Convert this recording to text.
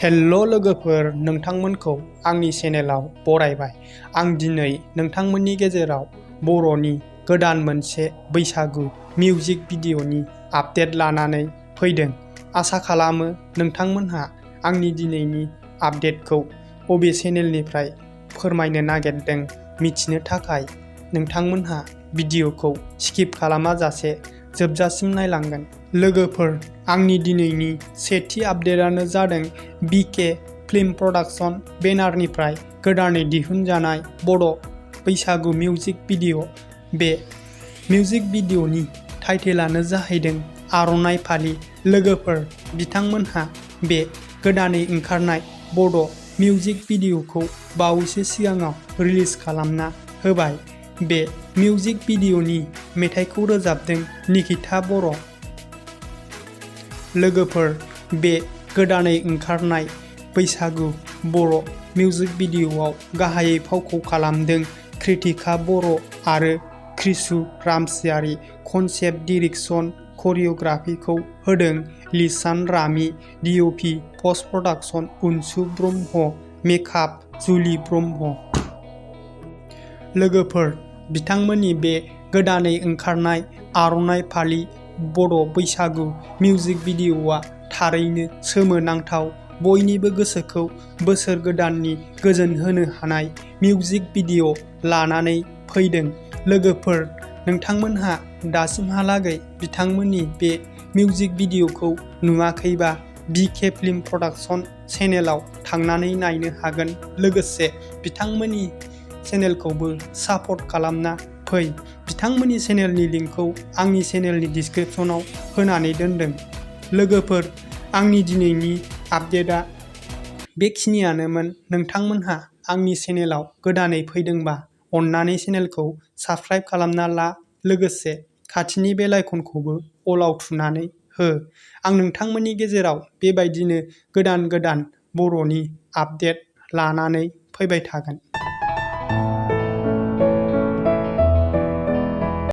Hello' लोगोफोर, नोंथांमोनखौ आंनि चेनेलाव बरायबाय। आं दिनै नोंथांमोननि गेजेराव बर'नि गोदान मोनसे बैसागु मिउजिक भिडिअ'नि आपडेट लानानै फैदों। आसा खालामो नोंथांमोनहा आंनि दिनैनि आपडेटखौ बबे चेनेलनिफ्राय फोरमायनो नागिरदों मिथिनो थाखाय नोंथांमोनहा भिडिअ'खौ स्किप खालामाजासे जोबजासिम नायलांगोन। लोगोफोर, आंनि दिनैनि सेथि आपडेटआनो जादों बीके फिल्म प्रडाक्शन बेनारनिफ्राय गोदानै दिहुनजानाय बड' बैसागु मिउजिक भिडिअ'। बे मिउजिक भिडिअ'नि टाइटेलानो जाहैदों आर'नाइ फालि। लोगोफोर, बिथांमोनहा बे गोदानै ओंखारनाय बड' मिउजिक भिडिअ'खौ बावैसो सिगाङाव रिलिज खालामना होबाय। बे मिउजिक भिडिअ'नि मेथाइखौ रोजाबदों निकिता बर'। लोगोफोर, बे गोदानै ओंखारनाय बैसागु बर' मिउजिक भिडिअ'आव गाहायै फावखौ खालामदों कृतिका बर' आरो क्रिसु रामसियारि। कनसेप्ट डिरेक्सन करिय'ग्राफिखौ होदों लिसान रामि। डिअपि पस्ट प्रडाक्शन अनसु ब्रह्म। मेकआप जुलि ब्रह्म। लोगोफोर, बिथांमोननि बे गोदानै ओंखारनाय आर'नाइ फालि बड' बैसागु मिउजिक भिडिअ'आ थारैनो सोमोनांथाव। बयनिबो गोसोखौ बोसोर गोदाननि गोजोन होनो हानाय मिउजिक भिडिअ' लानानै फैदों। लोगोफोर, नोंथांमोनहा दासिमहालागै बिथांमोननि बे मिउजिक भिडिअ'खौ नुवाखैबा बीके फिल्म प्रडाक्शन चेनेलाव थांनानै नायनो हागोन। लोगोसे बिथांमोननि चेनेलखौबो सापर्ट खालामना फै। बिथांमोननि चेनेलनि लिंकखौ आंनि चेनेलनि डिसक्रिपशनाव होनानै दोनदों। लोगोफोर, आंनि दिनैनि आपडेटआ बेखिनियानोमोन। नोंथांमोनहा आंनि चेनेलाव गोदानै फैदोंबा अन्नानै चेनेलखौ साबस्क्राइब खालामना ला। लोगोसे खाथिनि बेल आइकनखौबो अलाव थुनानै हो। आं नोंथांमोननि गेजेराव बेबायदिनो गोदान बर'नि आपडेट लानानै फैबाय थागोन।